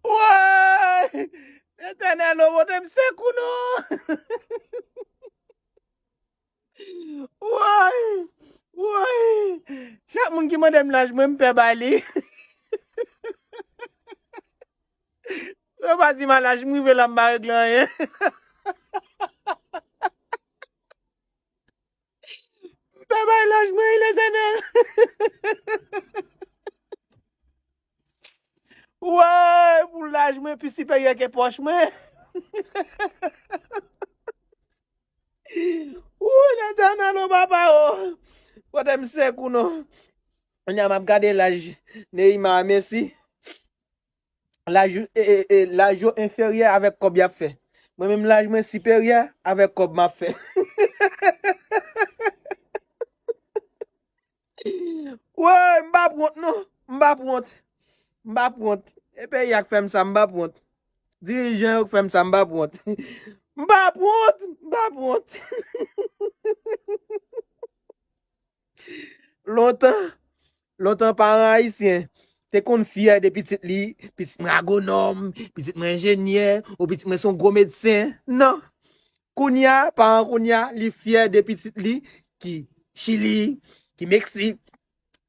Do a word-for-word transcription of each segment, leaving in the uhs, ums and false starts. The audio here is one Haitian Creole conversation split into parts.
Woy! Letènèl, o, pote m sekou non! Woy! Woy! Chak moun ki mande m laj mwen, m pè ba li. Yo pa di m a laj m rive la, m pa regle anyen. M pè bay laj mwen, wi, Letènèl. Woy, pou laj mwen pi siperyè ke pòch mwen. Woy, Letènèl, o papa, o. Pote m sekou non. Kounye a m ap gade laj Neymar a Messi. Laj, e, e, e, laj yo enferyè avèk kòb y ap fè. Mwen menm laj mwen siperyè avèk kòb m ap fè. Woy, m pa pwont non. M pa pwont. M pa pwont. E peyi a k fè m sa, m pa pwont. Dirijan yo k fè m sa, m pa pwont. M pa pwont. M pa pwont. Lontan, lontan paran ayisyen te konn fyè de pitit li, pitit mwen agwonòm, pitit mwen enjenyè, ou pitit mwen se yon gwo medsen. Non. Kounye a, paran kounye a, li fyè de pitit li ki Chili, ki Meksik,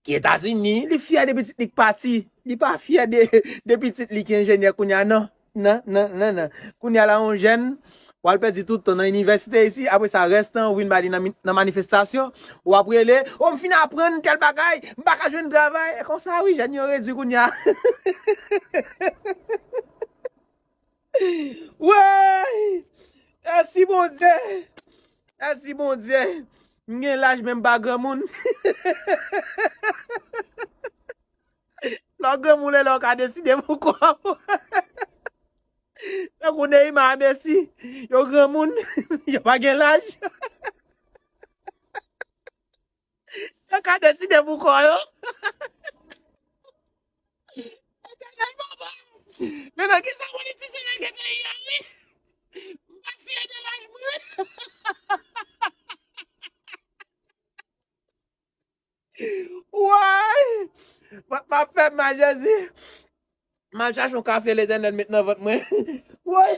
ki Etazini, li fyè de pitit li k pati. Li pa fyè de, de pitit li ki enjenyè kounye a, non. Nan, nan, nan, nan. Kounye a la, yon jèn, w al pèdi tout tan nan inivèsite isi, apre sa, rès tan, ou vin ba li nan, mi- nan manifestasyon, w ap rele, o, m fin aprann tèl bagay, m pa ka jwenn travay. E konsa, wi, jèn yo redui kounye a. Woy! Mèsi, Bondye! Mèsi, Bondye! M gen laj, men m pa granmoun. Lè w granmoun, e lè w ka deside pou kò w. Tankou Neymar, Messi, yo granmoun, yo pa gen laj. Yo ka deside pou kò yo. Etènèl papa. Men nan kisa politisyen nan gen peyi a, wi? M pa fyè de laj mwen. Woy! M ap fè mal, Jezi. M al chache yon kafe Letènèl met nan vant mwen. Woy!